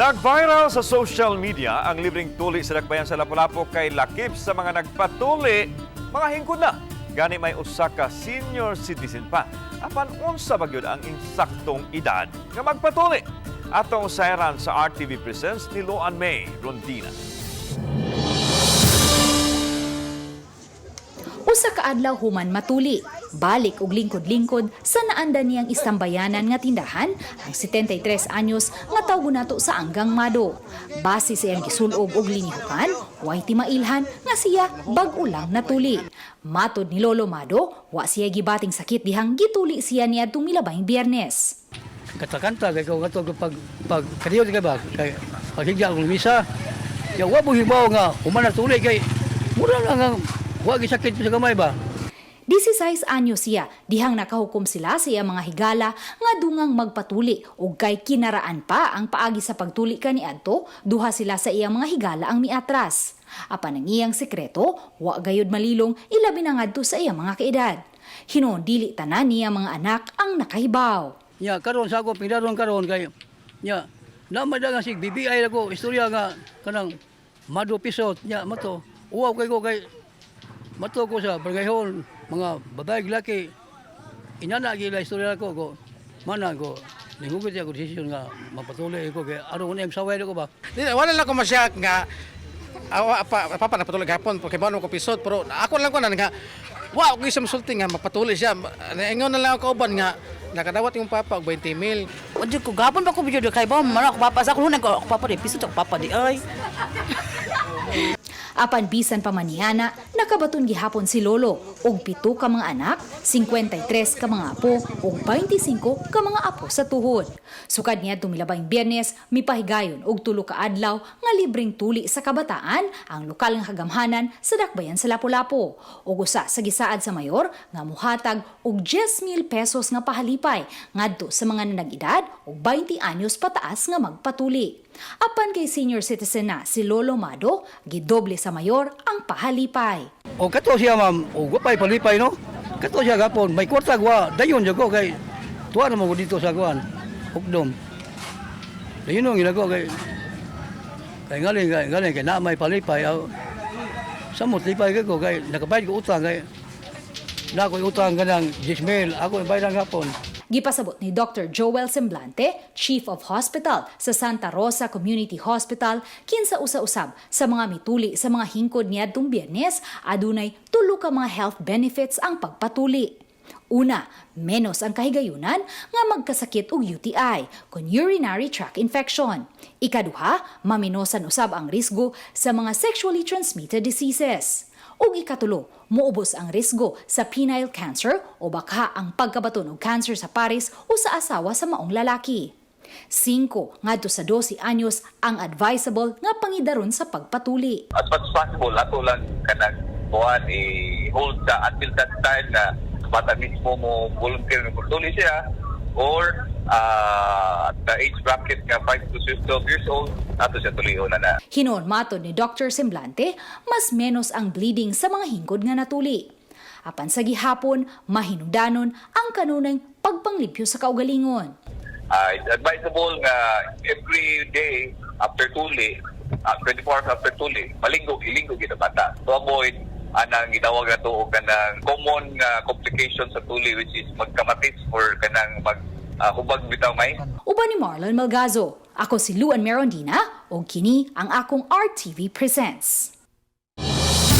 Nag-viral sa social media ang libreng tuli sa Dakbayan sa Lapu-Lapu kay lakip sa mga nagpatuli, mga hingkod na. Gani may usa ka senior citizen pa. Apan unsa ba gyud ang insaktong edad nga magpatuli? Atong sayran sa RTV Presents ni Luan May Rondina. Usa ka adlaw human matuli, balik og lingkod-lingkod sa naanda niyang istambayanan nga tindahan ang 73 anyos nga tawgon nato sa Anggang Mado. Base sa iyang gisulob og linihukan, way timailhan nga siya bag-o lang natuli. Matod ni Lolo Mado, wa siya gibating sakit dihang gituli siya niadtong milabayng Biyernes. Katakanta kay ko kato pag pag kaniyo kay ba kay paghigya akong misa ya, wa mo hibaw nga human na tuli kay mura lang ang wa gisakit sa gamay ba. 16 anyos siya, dihang nakahukom sila sa iyang mga higala nga dungang magpatuli ug kay kinaraan pa ang paagi sa pagtuli kaniadto, duha sila sa iyang mga higala ang miatras. Apan ang iyang sekreto, wa gayud malilong, ilabi na ngadto sa iyang mga kaedad. Hinuon dili tanan niya mga anak ang nakahibaw. Nya karon sa ako pindaron karon kay nya na may dagang sig BBI ako istorya nga kanang mado pisot nya mato uwaw kay ko kay mato ko sa barangay, mga babae, laki, inana gila istorya ko ko mana ko ninghugot ako desisyon nga mapatuloy ko kay aron ko saway ko ba. Di, wala lang ko masyak nga awa pa papa na patuloy gapon porque mo ko pisot, pero ako lang ko na nga wa ko isang sulti nga mapatuloy siya. Ingon na lang ako kauban nga nakadawat yung papa og 20 mil. Wajud ko gapon pa ko bidyo kay ba man ako papa sa ako ko ako papa di pisot ako papa di ay. Apan bisan pa man niana, nakabaton gihapon si Lolo og 7 ka mga anak, 53 ka mga apo ug 25 ka mga apo sa tuhod. Sukad niya tumilabayng Biyernes, mipahigayon og 3 ka adlaw nga libreng tuli sa kabataan ang lokal nga kagamhanan sa Dakbayan sa Lapu-Lapu. Ug usa sa gisaad sa mayor nga muhatag og 10,000 pesos nga pahalipay ngadto sa mga nanag-edad og 20 anyos pataas nga magpatuli. Apan kay senior citizen na si Lolo Mado, gidoble sa mayor ang pahalipay. O kato siya, ma'am, o gupay palipay no. Kato siya gapon, may kwarta gwa, dayon jud ko kay tuwa na mo ko dito sa kuan. Hukdom. Dayon no ginagawa kay kay ngali kay na may palipay aw. Samot lipay kay ko kay nakabayad ko utang kay na ko utang kanang 10 mil, ako ibayad gapon. Gipasabot ni Dr. Joel Semblante, Chief of Hospital sa Santa Rosa Community Hospital, kinsa usa-usab sa mga mituli sa mga hingkod niadtong Biyernes, adunay 3 ka mga health benefits ang pagpatuli. Una, menos ang kahigayunan nga magkasakit og UTI, kon urinary tract infection. Ikaduha, maminosan usab ang risgo sa mga sexually transmitted diseases. Ug ikatulo, muubos ang risgo sa penile cancer o baka ang pagkabaton og cancer sa pares o sa asawa sa maong lalaki. 5 ngadto sa 12 anyos ang advisable nga pangidaron sa pagpatuli. As much as possible, ato lang kanang kuan i-hold sa until that time na bata mismo mo volunteer nga pagtuli siya or at the age bracket nga 5 to 12 years old ato siya tulion na na. Hinuon matod ni Dr. Semblante, mas menos ang bleeding sa mga hingkod nga natuli. Apan sa gihapon, mahinungdanon ang kanunay pagpanglimpyo sa kaugalingon. It's advisable nga every day after tuli, 24 hours after tuli, malinggo, ilinggo gid ang bata to avoid anang gitawag nato og kanang common nga complication sa tuli, which is magkamatis or kanang mag hubag bitaw may. Uban ni Marlon Malgazo, ako si Luan Merondina ug kini ang akong RTV Presents.